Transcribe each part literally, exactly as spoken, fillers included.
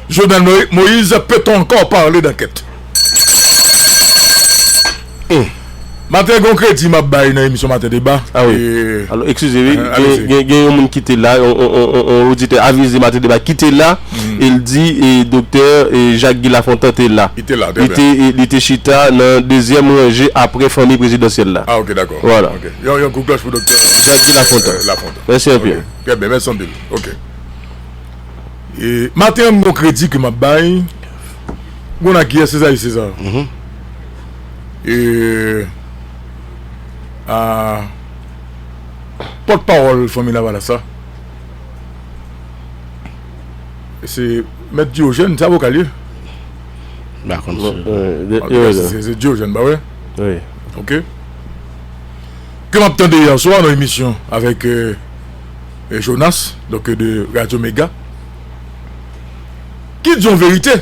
Jovenel Moïse, peut-on encore parler d'enquête? Maten, gen yon kredi m ap bay nan emisyon Maten Deba. Ah wi. Alò, eskize, wi. Gen, gen, gen yon moun ki te la, yon, yon, yon, yon oditè avize Maten Deba ki te la, e l di, e, doktè, e, Jacques Guy Lafontant te la. Li te la, li te, e, li te chita nan dezyèm ranje apre fanmi prezidansyèl la. Ah, ok, dakò. Vwala. Ok. Yon, yon kou klòch pou doktè Jacques Guy Lafontant. Mèsi anpil. Trè byen, mèsi anpil. Ok. E, maten an, m gon kredi ke m ap bay. Gon nan kiyès, César, César. E, a, pòtpawòl Fanmi Lavalas la, se Mèt Diogène, se avoka l ye? M pa konn si. Ok, se, se Diogène, pa vre? Wi. Ok. Ke m ap tande yè swa nan emisyon avèk, e, e, Jonas, donk, de Radio Mega, ki di yon verite,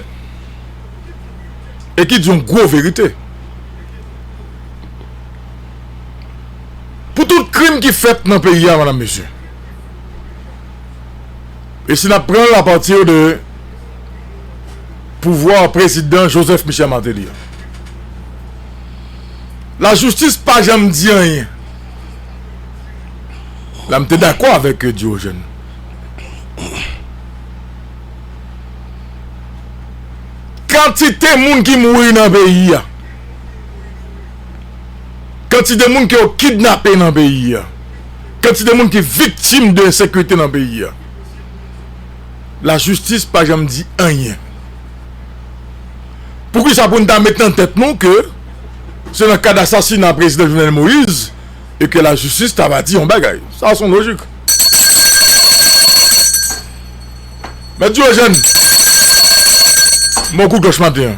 e ki di yon gwo verite. Pou tout krim ki fèt nan peyi a, madam, mesye, e si n ap pran l apati de pouvwa prezidan Joseph Michel Martelly a, lajistis pa janm di anyen. La, m te dakò avèk Diogène. Kantite moun ki mouri nan peyi a, kantite moun ke yo kidnape nan peyi a, kantite moun ki viktim de ensekirite nan peyi a, lajistis pa janm di anyen. Poukisa pou n ta met nan tèt nou ke se nan kad asasina prezidan Jovenel Moïse e ke lajistis ta va di yon bagay? Sa se yon lojik. Mèt Diogène, m ba w kou klòch maten an.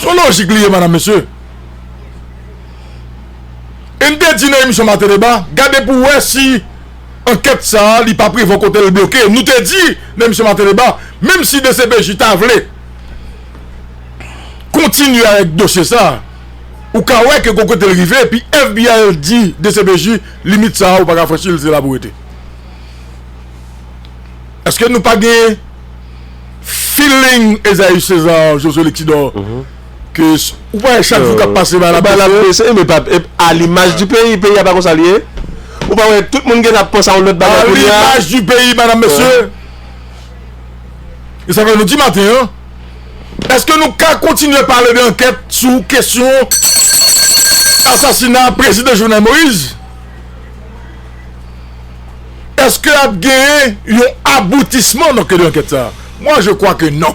Se yon lojik li ye, madam, mesye. E n te di nan emisyon Maten Deba, gade pou w wè si ankèt sa a, li pa prevwa kote l bloke. Nou te di nan emisyon Maten Deba, menm si D C P J ta vle kontinye avèk dosye sa a, ou ka wè ke gon kote l rive, epi F B I di D C P J, limit sa a, ou pa ka franchi l, se la pou w rete. Èske nou pa gen feeling Esaü César, Josué Lexidor, ke s-, ou pa wè chak jou k ap pase, ba l ap bese, men pa, e, à l'image du pays, peyi a pa konsa l ye. Ou pa wè tout moun gen ap panse a yon lòt bagay kounye a. À l'image du pays, madam, mesye. E sa fè nou di maten an, èske nou ka kontinye pale de ankèt sou kesyon asasina prezidan Jovenel Moïse? Èske ap genyen yon aboutisman nan ke de ankèt sa a? Moi, je crois que non.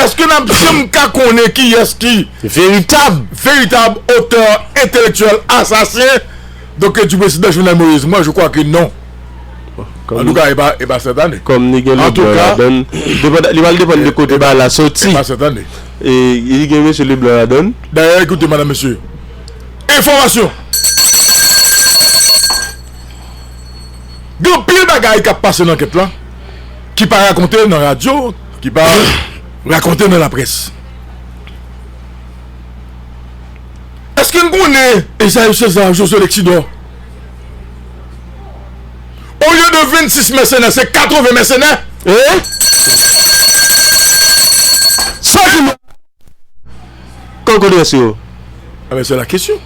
Èske n ap janm ka konnen kiyès ki veritab, veritab otè entelektyèl asasen, donk, du prezidan Jovenel Moïse? Moi, je crois que non. Antouka, e pa, e pa sèt ane. Kòm li gen Leblanc ladann, depann, li pral depann de kote bagay la soti. E pa sèt ane. E li gen mesye Leblanc ladann. Dayè, ekoute, madam, mesye. Enfòmasyon. Gen anpil bagay k ap pase nan ankèt la, ki pa rakonte nan radyo, ki pa rakonte nan laprès. Èske n konnen Esaü César, Josué Lexidor? Olye de vennsis mèsenè, se katreven mèsenè. E? Sa ki Kòm kote rès yo? A ben, se la kesyon.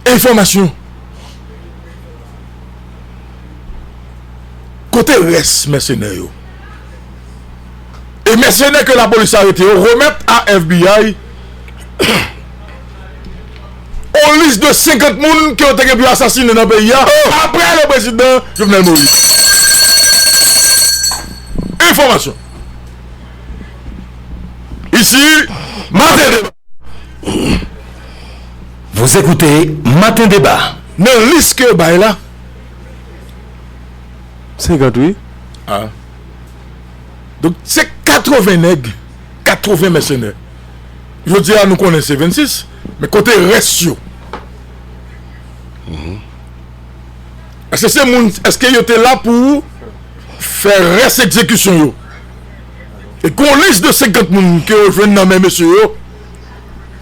Enfòmasyon. Kote rès mèsenè yo? E mèsenè ke lapolis arete yo remèt a F B I yon lis de senkant moun ke yo te gen pou yo asasinen nan peyi a apre le prezidan Jovenel Moïse. Enfòmasyon. Isi, Maten Deba. Vous écoutez Matin Débat. Nan lis ke yo bay la, senkant, wi. Ah. Donk, se katreven nèg, katreven mèsenè. Jodi a, nou konnen se vennsis, men kote rès yo? Èske se moun, èske yo te la pou fè rès egzekisyon yo? E gon lis de senkant moun ke yo jwenn nan men mesye yo,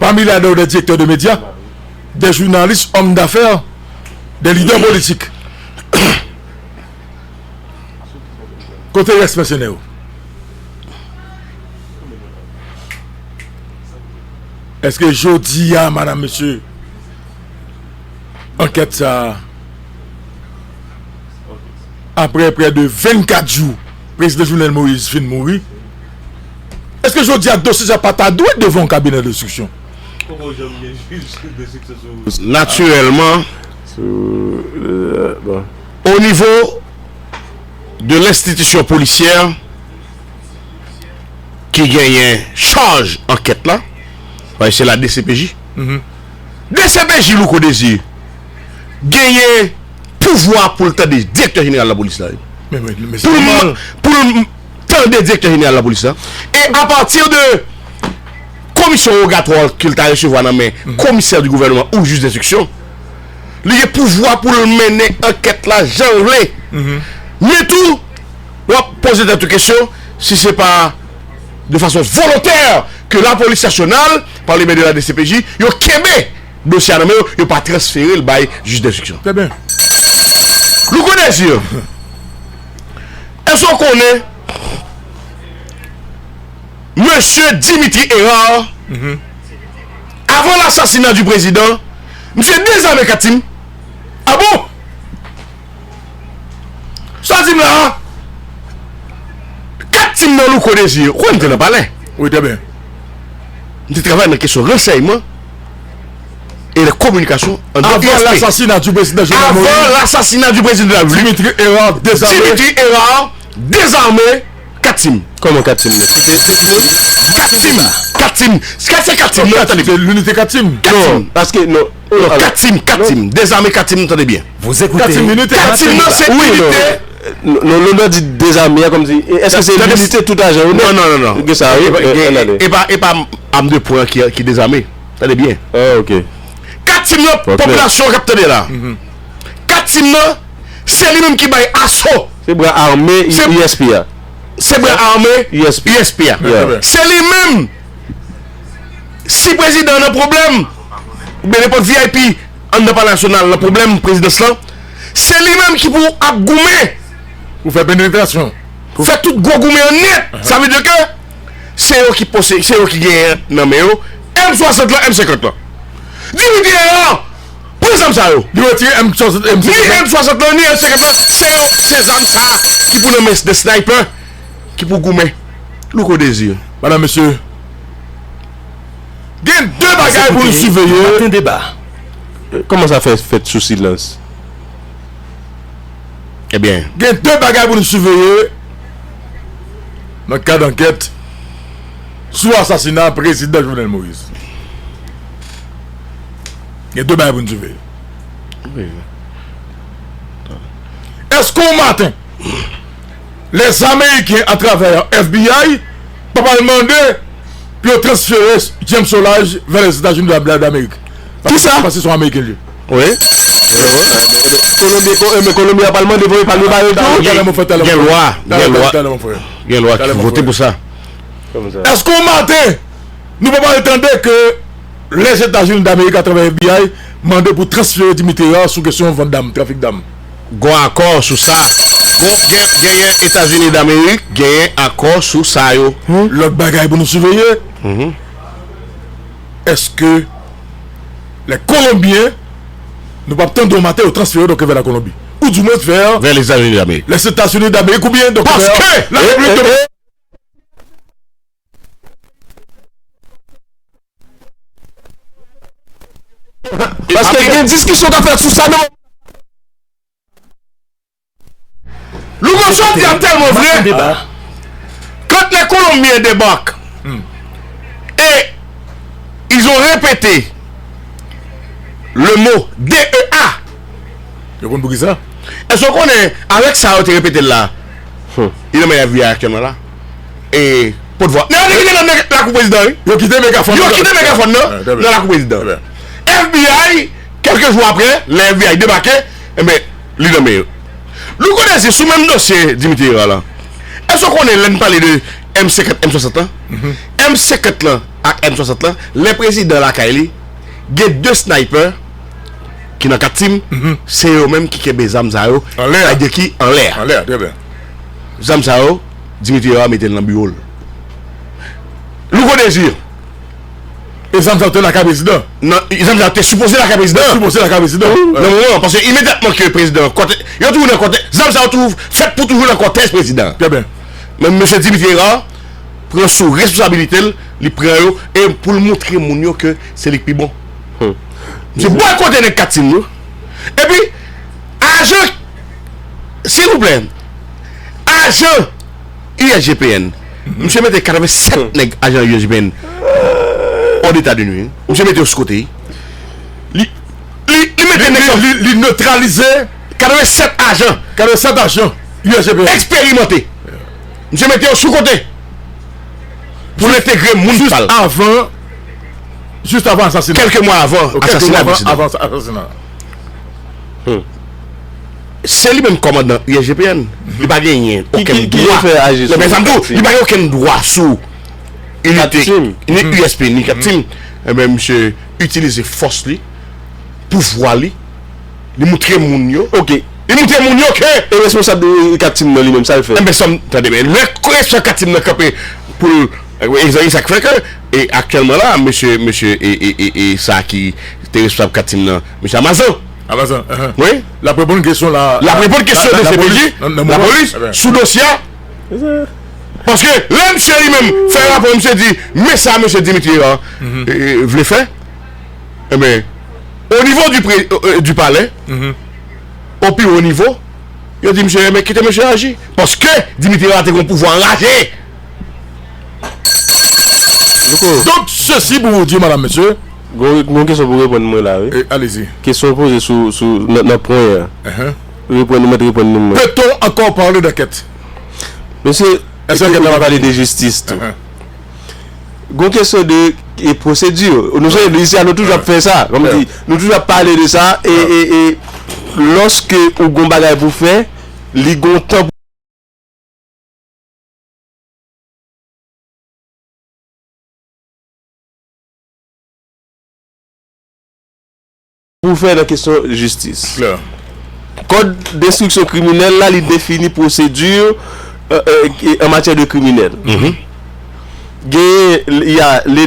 pami ladan yo des directeurs de médias, des journalistes, hommes d'affaires, des leaders politiques. Kote rès mèsenè yo? Èske jodi a, madanm, mesye, ankèt sa a, apre prè de vennkat jou, prezidan Jovenel Moïse fin mouri, èske jodi a dosye sa pa ta dwe devan yon kabinè denstriksyon? Natirèlman, o nivo de lenstitisyon polisyè ki genyen chaj ankèt la, se la D C P J. D C P J, Louko Désir, genyen pouvwa pou l tande direktè jeneral lapolis la. Pou l tande direktè jeneral lapolis la. E apati de komisyon wogatwa ke l ta resevwa nan men komisè di gouvènman ou jij denstriksyon, li gen pouvwa pou l mennen ankèt la jan l vle. Men tou, w ap poze tèt ou kesyon si se pa de fason volontè ke lapolis nasyonal, pa le byen de la D C P J, yo kenbe dosye a nan men yo, yo pa transfere l bay jij denstriksyon. Louko Désir, èske w konnen Mesye Dimitri Hérard, avan lasasina di prezidan, misye dezame kat tim? A bon? Sa w di m la a? Kat tim nan Louko Désir, ou kwè m te nan palè? Wi, trè byen. M te travay nan kesyon ransèyman e kominikasyon an I S P. Avan lasasina di prezidan Jovenel Moïse, avan lasasina di prezidan Dimitri Hérard dezame. Dimitri Hérard dezame kat tim. Kòman kat tim? Kat tim. Kat tim. Kat se kat tim. Non, tande byen. L'unité kat tim. Kat tim. Paske non. Non, kat tim, kat tim. Dezame kat tim, tande byen. Kat tim, kat tim nan se inite. Non, non, lè w di dezame a kòmsi, èske se inite tout ajan yo? Non, non, non, non. Gen sa, wi. E pa, e pa, e pa arme de poing ki, ki dezame. Tande byen. Ah, ok. Kat tim nan, popilasyon k ap tande la. Kat tim nan, se li menm ki bay aso. Se bra ame I S P a. Se bra ame I S P a. Se li menm. Si prezidan nan pwoblèm, oubyen nenpòt V I P anndan palè nasyonal nan pwoblèm prezidans lan, se li menm ki pou ap goumen. Pou fè penetrasyon. Fè tout gwo goumen an nèt. Sa vle di ke se yo ki pose, se yo ki genyen nan men yo M swasant lan, M senkant lan. Dimitri Hérard, pran zam sa yo. Li retire M swasant, M senkant lan. Ni M swasant lan, ni M senkant lan, se yo, se zam sa ki pou nan men de sniper ki pou goumen. Louko Désir. Madanm, mesye, gen de bagay pou nou siveye. Maten deba. Kòman sa fè fèt sou silans? Ebyen. Gen de bagay pou nou siveye nan kad ankèt sou asasina prezidan Jovenel Moïse. Gen de bagay pou nou siveye. Èske yon maten, lè Ameriken, atravè F B I, p ap al mande pou yo transfere James Solages vè Lèzetazini d Amerik? Kisa? Paske se yon Ameriken li ye. Wi. Kolonbyen, men Kolonbyen ap al mande voye pa l yo ba yo tou. Gen lwa, gen lwa, gen lwa ki vote pou sa. Èske yon maten, nou p ap al tande ke Lèzetazini d Amerik atravè F B I mande pou transfere Dimitri Hérard sou kesyon vant dam, trafik dam? Gon akò sou sa. Gon, gen, genyen Etazini d Amerik, genyen akò sou sa yo. Lòt bagay pou nou siveye. Èske lè Kolonbyen, nou p ap tande yon maten yo transfere donk vè la Kolonbi? Ou di mwens vè, vè Lèzetazini d Amerik. Lèzetazini d Amerik oubyen donk vè la Repiblik Dominikèn. Paske gen diskisyon k ap fèt sou sa nan. Louko, sa w di a tèlman vre. Quand les Colombiens débarquent et ils ont répété le mot D E A. Yo konn poukisa? Èske w konnen avèk sa yo te repete l la? Li nan men F B I aktyèlman la. E Pòtvwa. Nèg yo te kite nan lakou prezidan, wi. Yo kite megafòn nan. Yo kite megafòn nan nan lakou prezidan. F B I, kèlke jou apre, lè F B I debake, enben, li nan men yo. Louko Désir, sou menm dosye Dimitri Hérard la, èske w konnen lè n pale de M senkant, M swasant lan? M senkant lan ak M swasant lan, lè prezidan lakay li, gen de sniper ki nan kat tim, se yo menm ki kenbe zam sa yo, anlè a. Sa vle di ki anlè a. Anlè a, trè byen. Zam sa yo, Dimitri Hérard mete l nan biwo l. Louko Désir. E zam sa yo te lakay prezidan. Non, zam sa yo te sipoze lakay prezidan. Sipoze lakay prezidan. Nan moman, paske imedyatman ke prezidan, kòtè-, yo toujou nan kòtè, zam sa yo toujou fèt pou toujou nan kòtèj prezidan. Trè byen. Men mesye Dimitri Hérard pran sou responsabilite l, li pran yo, e pou l montre moun yo ke se li k pi bon. Misye bòykote nèg Katim yo. Epi, ajan, silvouplè, ajan U S G P N. Misye mete katrevennsèt nèg ajan U S G P N hors d'état de nuire. Misye mete yo sou kote. Li, li, li mete nèg yo. Li, li netralize katrevennsèt ajan. Katrevennsèt ajan U S G P N. Eksperimante. Misye mete yo sou kote. Pou l entegre moun pa l. Jis avan, jis avan asasina. Kèlke mwa avan asasina prezidan. Avan asasina. Se li menm kòmandan U S G P N. Li pa genyen okenn dwa. Non, men sa m di w, li pa gen okenn dwa sou inite, ni U S P, ni Katim. Enben, misye itilize fòs li, pouvwa li, li moutre moun yo. Ok. Li moutre moun yo ke. E responsab Katim nan li menm, sa l fè? Enben, sa m tande, men lè responsab Katim nan kanpe pou l, e, e, e sa k fè ke, e aktyèlman la, mesye, mesye, e, e, e, e sa ki te responsab Katim nan, mesye Amazan. Amazan, wi. L ap reponn kesyon la. L ap reponn kesyon de C P J, lapolis, sou dosye a. Paske lè misye li menm fè rapò, misye di, men sa mesye Dimitri a, e, e, vle fè. Enben, o nivo di pre-, e, e, di palè, o pi wo nivo, yo di misye, enben, kite mesye aji. Paske Dimitri a te gen pouvwa anraje. Donk, sesi pou w di, madam, mesye. Gon, gon kesyon pou reponn mwen la, wi. E, alezi. Kesyon poze sou, sou, nan, nan pwen an. Reponn, ou mèt reponn nou mwen. Peut-on encore parler d'enquête? Mesye, èske nou ka pale de jistis tou? Gon kesyon de, e, pwosedi. Nou se, isi a, nou toujou ap fè sa. Kòm di, nou toujou ap pale de sa, e, e, e, lòske ou gon bagay pou fè, li gon tan pou fè nan kesyon jistis. Kòd denstriksyon kriminèl la, li defini pwosedi, e, e, an matyè de kriminèl. Genyen, y a le